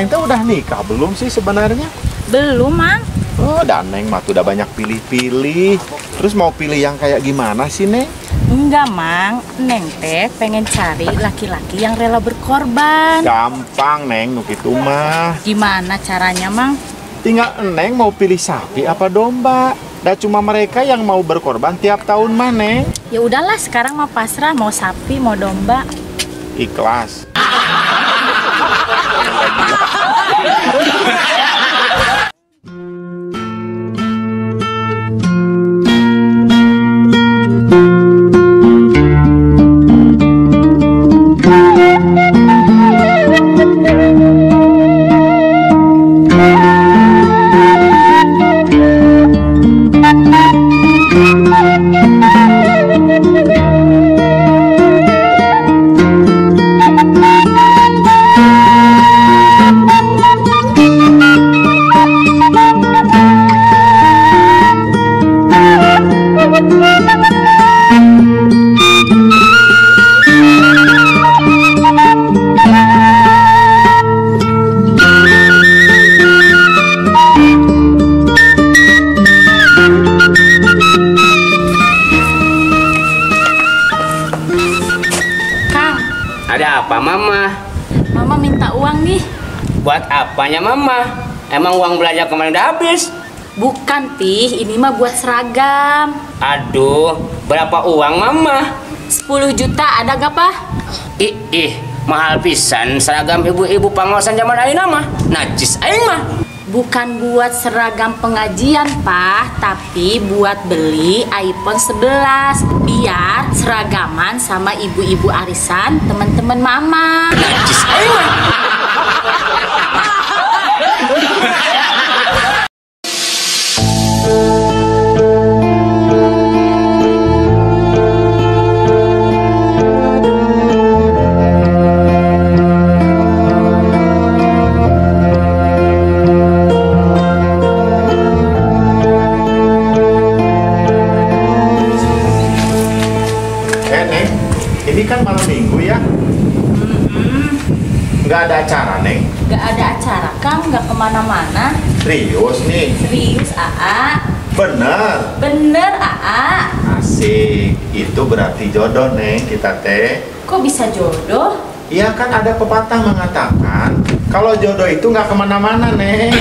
Neng teh udah nikah belum sih sebenarnya? Belum, Mang. Oh, dan Neng mah tuh udah banyak pilih-pilih. Terus mau pilih yang kayak gimana sih, Neng? Enggak, Mang. Neng teh pengen cari laki-laki yang rela berkorban. Gampang, Neng, nu kitu mah. Gimana caranya, Mang? Tinggal Neng mau pilih sapi apa domba. Dah cuma mereka yang mau berkorban tiap tahun mah, Neng. Ya udahlah, sekarang mah pasrah, mau sapi, mau domba. Ikhlas. Ada apa, Mama? Mama minta uang nih. Buat apanya, Mama? Emang uang belanja kemarin udah habis? Bukan, Pih. Ini mah buat seragam. Aduh, berapa uang, Mama? 10 juta ada gak, Pak? Ih, mahal pisan seragam ibu-ibu pangosan zaman ayeuna mah. Najis aing mah. Bukan buat seragam pengajian, Pak, tapi buat beli iPhone 11 biar seragaman sama ibu-ibu arisan teman-teman Mama. Najis aing mah. Ini kan malam minggu ya? Nggak ada acara, Neng? Nggak ada acara, Kang. Nggak kemana-mana. Serius nih? Serius, AA. Bener? Bener, AA. Asik. Itu berarti jodoh, Neng, kita teh. Kok bisa jodoh? Iya kan ada pepatah mengatakan kalau jodoh itu nggak kemana-mana, Neng.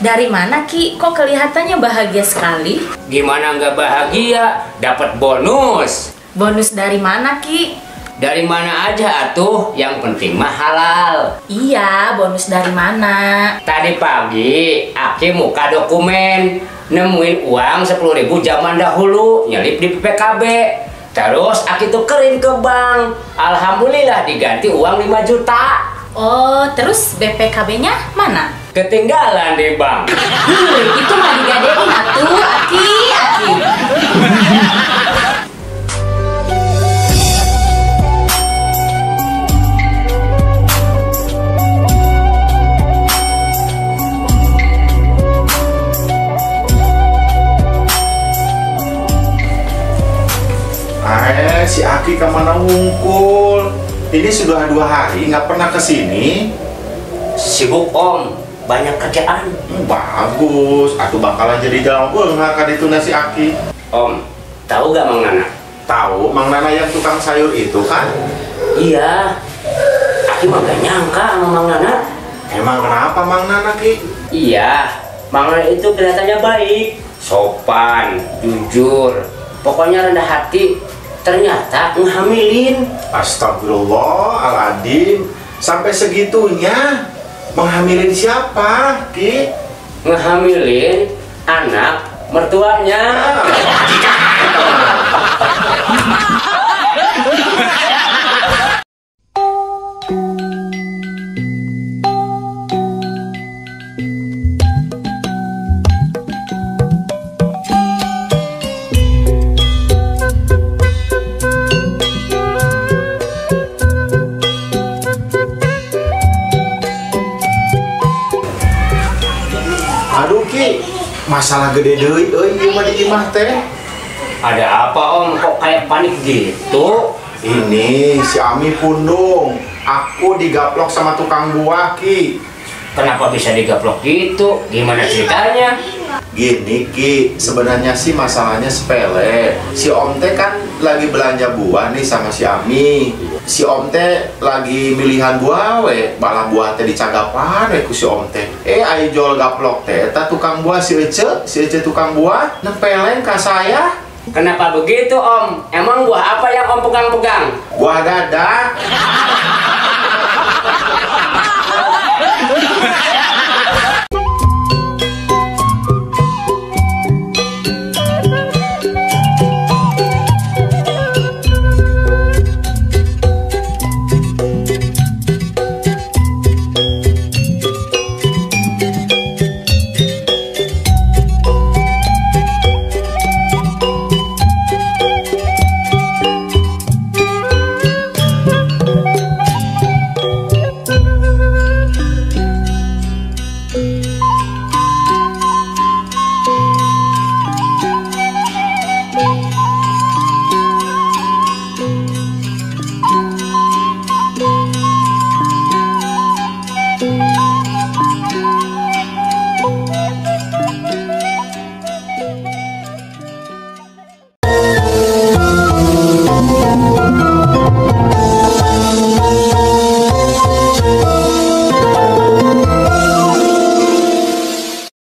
Dari mana, Ki? Kok kelihatannya bahagia sekali? Gimana nggak bahagia? Dapat bonus. Bonus dari mana, Ki? Dari mana aja atuh, yang penting mah halal. Iya, bonus dari mana? Tadi pagi, Aki muka dokumen, nemuin uang 10.000 zaman dahulu, nyelip di PPKB. Terus Aki tukerin ke bank. Alhamdulillah diganti uang 5 juta. Oh, terus BPKB-nya mana? Ketinggalan di bank. Itu mah digadein atuh, Aki, Aki. Si Aki kemana wungkul? Ini sudah 2 hari nggak pernah kesini. Sibuk, Om, banyak kerjaan. Bagus, aku bakalan jadi jalan beunghar itu nasi Aki. Om, tahu gak Mang Nana? Tahu, Mang Nana yang tukang sayur itu kan? Iya, Aki mah gak nyangka sama Mang Nana. Emang kenapa Mang Nana, Ki? Iya, Mang Nana itu kelihatannya baik, sopan, jujur, pokoknya rendah hati. Ternyata ngehamilin. Astagfirullahaladzim, sampai segitunya. Menghamilin siapa, Ki? Ngehamilin anak mertuanya. Masalah gede deui euy ieu mah di imah teh. Ada apa, Om? Kok kayak panik gitu? Ini si Ami pundung. Aku digaplok sama tukang buah, Ki. Kenapa bisa digaplok gitu? Gimana ceritanya? Gini, Ki, sebenarnya sih masalahnya sepele. Si Om teh kan lagi belanja buah nih sama si Ami. Si Om teh lagi milihan buah we, balah buah teh dicagapan we ku si Om teh. Ayo jual gaplok teh, eta tukang buah si Ece tukang buah nempeleng ka saya. Kenapa begitu, Om? Emang buah apa yang Om pegang-pegang? Buah dadah.